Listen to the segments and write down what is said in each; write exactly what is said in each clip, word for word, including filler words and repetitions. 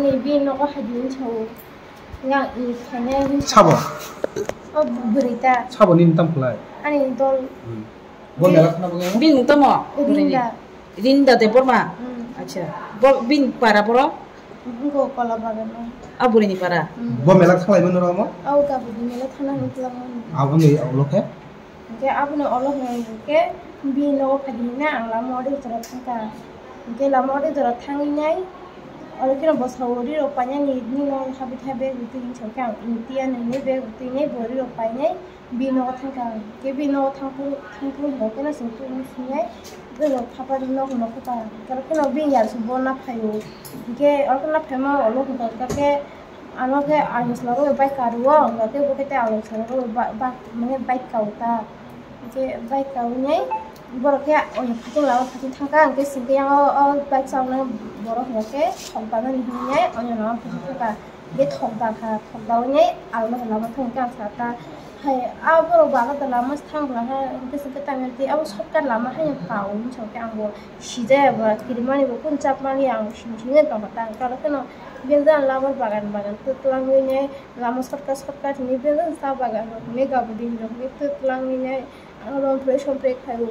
Ni bini nogo hai din sao. Nga i khainai hin Sabo? O bwrwi ta. Sabo nini tam khlai? Ani dol. Hmm. Bo mela khna bo. Bini mung tamo? Rinda. Rinda Debbarma? Hmm. Acha. Bo bini para boro? Ngo kola bagan no. A bwrwini para? Hmm. Bo mela khlai mano romo? Au ka bwrwi mela khna hin khlai mano. Abo ni ulo khe? Hingke aboni olo hwnka hingke bini nogo phaidi hinna ang lama ori jora thangkha. Hingke lama ori jora thangwi nai oro kheno bwsao ri rok painani nini nogo habwi tha bag bo twi hinwi sankhe ang tiya nini bag bo twi nai bo ri rok painai bini nogo thangkha. Hingke bini nogo thangphuru thangphuru hingke no chwng tubui swinai bini rok thapa nok nokha ta. Hingke oro kheno bini yar se bo na phaio. Hingke oro kheno na phaima olo hwnka hingka khe Ano khe ang chwla rok bai karu o, hwnkha khe bo khe tei ang chwla rok ba, ba, mane bike kau ta. Hwnkhe bike kaui nai borok khe oya phatung lama phatung thang kha, hwnkhe singkhe yang o, o bike chawna borok hwnkha khe thok da nani hinwi nai oya lama phatung thang kha. Hwnkhe thok da kha, thok da ui nai ang no lama thang khe ang sa ta. Hai, a borok ba alada lama se thang bwla khe, hwnkhe se kwtal tei abo shortcut lama haino kau hinwi sa khe ang bo sijaya ba kirimani bo kunu chapmani ang sini sini tong kha ta. Karo kheno bini jani lama bagan bagan twlang ui nai lama shortcut shortcut hinwi bini jani cha bagan rok hinwi gabudin rok hinwi twlang ui nai ang romphre somphre khai o.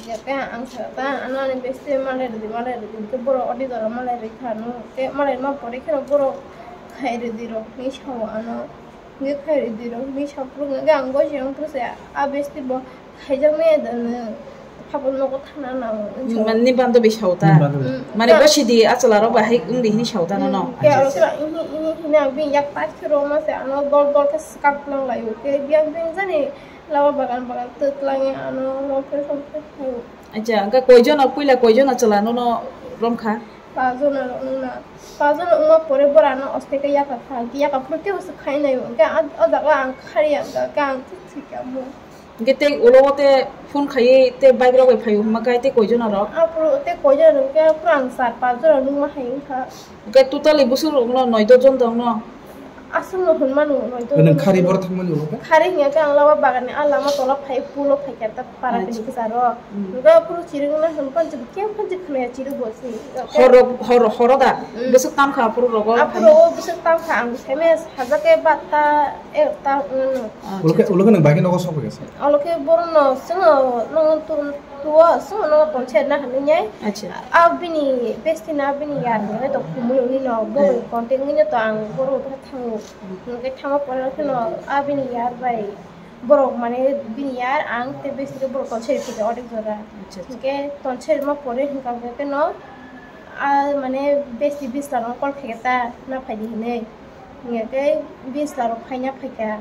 Hwnkhe ang sa ta ano ani besti malai rwdi malai rwdi hwnkhe borok odi jora malai rwi kha no. Tei malai ma pore kheno borok khai rwdi rok hinwi sa o ano. Hwnkhe khairwi dirok hinwi saphuru hwnkhe ang goi se wngphuru se a besti bo khaijaknai da nwng. Phabo nogo thana nango. Nini bando bai sao ta? Nini bando bai. Mm. Mane bo sidi achwla rok bai hai wngdi hinwi sao ta nono? Khe aro sira ini ini hini ang bini yak pai khe roma se ano dol dol khe swkak nang laio. Khe biyang bini jani lama bagan bagan twtlangi ano romphre somphre khaio. Acha, hwnkhe koijon puila koijon achwla nono romkha? Pajona rok wngna. Pajona wngma pore borano osteke yaka kha, yaka phuru tei usu khainai. Hwnkhe a, o jaga ang khari ang kha, ang thik thik amo. Hwnkhe tei ulo o tei phone khaiwi tei bike rok bai phaiwi hwnma khe tei koijon rok? Aphuru tei koijon rok hwnkhe aphuru ang char pajona nungma hai wngkha. Hwnkhe totally bwswk rokno noi dojon tongno? Aswkno hwnmano, hwnmano. Nang khari boro thangmani ulo khe? Khari hwnkhe ang lama baganni a lama tola phai pulo phaikha ta para bini kwcharo. Hwnkhe aphuru chirikna hwnphan chirikna khe phan chirikna chirikbo se. Horo, horo, horo da? Bwswk tamkha aphuru rogo? Aphuru rogo bwswk tamkha ang saimanya sajak khe batta ekta wngmano. Ulo khe, ulo khe nang bai khe nogo sokphaikha se? Ulo khe borokno chwngno nang tu, tuo chwngno nogo tonse na hinwi. Acha. A bini besti na bini yar hwnwi to khumui hwnwi no bo contact wngwi to ang borok thango. Hwnkhe thangma pore kheno a bini yar bai borok mane bini yar ang tei besti khe borok tonseri phikha odek jora. Acha, acha. Hwnkhe tonseri ma pore hwnkha hwnkhe no a mane besti bisla rok call khaikha ta na phaidi hinwi. Hwnkhe bisla rok phaina phaikha.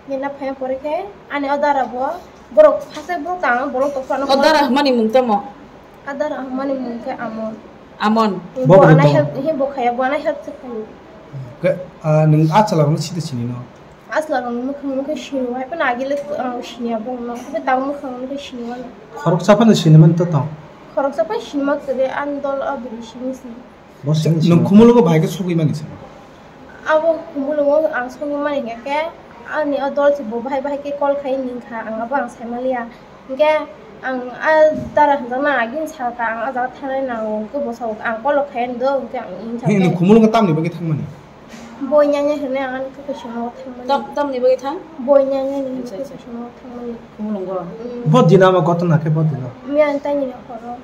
Hwnkhe na phaina pore khe ani o dara bo borok phase borok tang bolong tokphano. O dara hwnmani mung tamo? A dara hwnmani mung khe Amon. Amon. Bo bo ano help, he bo khaya, bo ano help se khayo. Ke, ah, nwng a chwla rokno side sini no? A chwla rokni mwkhang no khe sini o, hai phano agile ang sini ya bo no, khe tabuk mwkhang no khe sini o. Khoroksa phano sini man to tong? Khoroksa phano sini ma kwrwi, ani dol o bini sini si. Bo sini sini. Nwng khumulwngo bahai khe sugwi mani se? Abo khumulwngo ang sugwi mani hwnkhe, ani o dol se bo bahai bahai khe call khai ning kha, ang abo ang sai man liya. Hingke ang a dara hwnjakna agini salka ang a jaga thangnai nango, hingke bo sao ang kolok khaiyani do, hingke ang ini Hini salka khumulwngo tamni bagwi thangmani? Boi nyangnai hwnwi ang ani khe kaisa nogo thangmani. Tam, tamni bagwi thang? Boi nyangnai hwnwi Acha, hingke acha. Kaisa nogo thangmani. Khumulwngo? Mm. Bo dina ma gotona khe bo dina? Miya ang tani ni horo.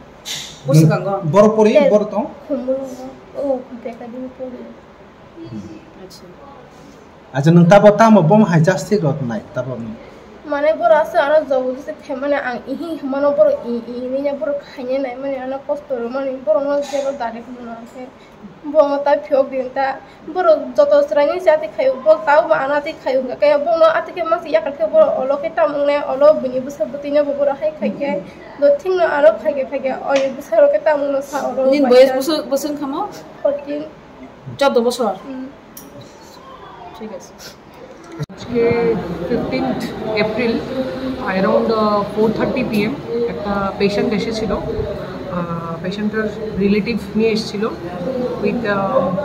Bo swkango? Boro pori, Te boro tong? Khumulwngo. O, beka dini pori. Acha. Acha, nwng tabo tamo bomo hai jastik rok nai tabo nwng? Mane borok aswk ano jobor jesa khaimani ang ihi hwnmano borok i, i, i, hinwi borok khaina naimani ano kosto rwmani borokno jebo direct hwnmano khe bo ano ta phiyok di ta borok joto chwraini se ati khaio bo tabo bo ano ati khaio hwnkha khe bono ati khe masa yakar khe borok olo khe tamo wngnai olo bini bwsa bwtwino bo borok hai khai khe do thikno aro khai khe khai khe oini bwsa rok khe tamo wngno sa oro Nini boyes bwswk, bwswk wngkha mo? Fourteen. Chordo bosor? Hmm. ঠিক আছে। আজকে fifteenth April around four thirty PM একটা পেশেন্ট এসেছিল। পেশেন্টটার রিলেটিভ নিয়ে এসেছিল with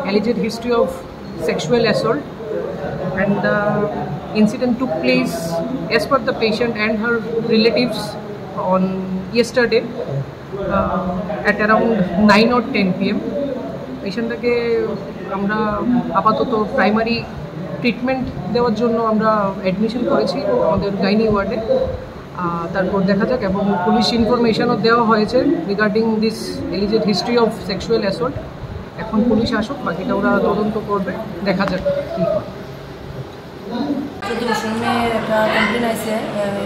alleged history of sexual assault, and the incident took place as per the patient and her relatives on yesterday at around nine or ten PM. পেশেন্টটাকে আমরা আপাতত primary treatment দেওয়ার জন্য আমরা অ্যাডমিশন করেছি আমাদের গাইনি ওয়ার্ডে। আহ, তারপর দেখা যাক, এবং পুলিশ ইনফরমেশনও দেওয়া হয়েছে রিগার্ডিং দিস এলিজেড হিস্ট্রি অফ সেক্সুয়াল অ্যাসল্ট। এখন পুলিশ আসুক, বাকিটা ওরা তদন্ত করবে, দেখা যাক কী হয়। চোদ্দ বছর মেয়ের একটা কমপ্লেন আছে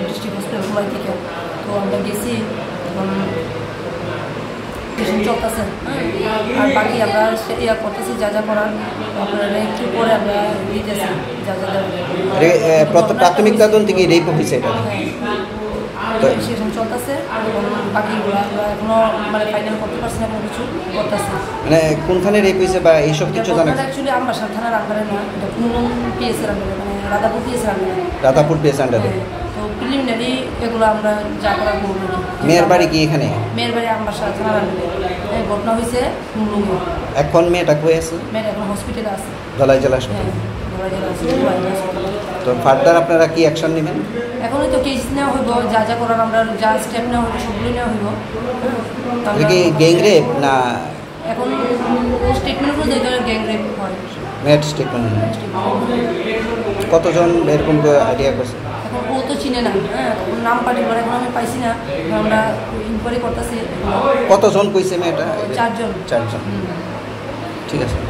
ডিস্ট্রিক্ট হসপিটাল খোলাই থেকে। তো আমরা গেছি, এখন ট্রিটমেন্ট চলতেছে। হ্যাঁ, আর বাকি আমরা সে- ইয়া করতেছি, যা যা করার আপনারা একটু পরে আমরা দিতেছি, যা যা দেওয়া। রে- এ, প্রথ- প্রাথমিক তদন্তে কি রেপ হয়েছে এটা? হ্যাঁ। তো ইনভেস্টিগেশন চলতেছে, এবং বাকিগুলো আমরা এখনো মানে ফাইনাল করতে পারছি না, কোনো কিছু করতেছি। মানে কোনখানে রেপ হয়েছে বা এইসব কিছু জানা গেছে? অ্যাকচুয়ালি আমবাসা থানার আন্ডারে না, এটা কুমলুং পিএস এর আন্ডারে, মানে রাধাপুর পিএস এর আন্ডারে। রাধাপুর পিএস আন্ডারে। হ্যাঁ, তো প্রিলিমিনারি এগুলো আমরা যা করার করবো। মেয়ের বাড়ি কি এখানে? মেয়ের বাড়ি আমবাসা থানার আন্ডারে। হ্যাঁ, ঘটনা হয়েছে কুমলুঙে। এখন মেয়েটা কই আছে? মেয়েটা এখন হসপিটালে আছে। ধলাই জেলা হাসপাতালে। হ্যাঁ, ধলাই জেলা হাসপাতালে। তো ফার্দার আপনারা কি অ্যাকশন নেবেন? এখন তো কেস নেওয়া হইব, যা যা করার আমরা যা স্টেপ নেওয়া হইব সবগুলো নেওয়া হইব। এটা কি গ্যাং রেপ না? এখন স্টেটমেন্ট অনুযায়ী ধরো গ্যাং রেপ হয়। মেয়ের স্টেটমেন্ট অনুযায়ী। কতজন এরকম করে আইডিয়া করছে? এখন ও তো চিনে না, হ্যাঁ, ওর নাম পার্টিকুলার এখন আমি পাইছি না, এখন আমরা ইনকোয়ারি করতেছি। কতজন কইছে মেয়েটা? চারজন। চারজন। হুম। ঠিক আছে।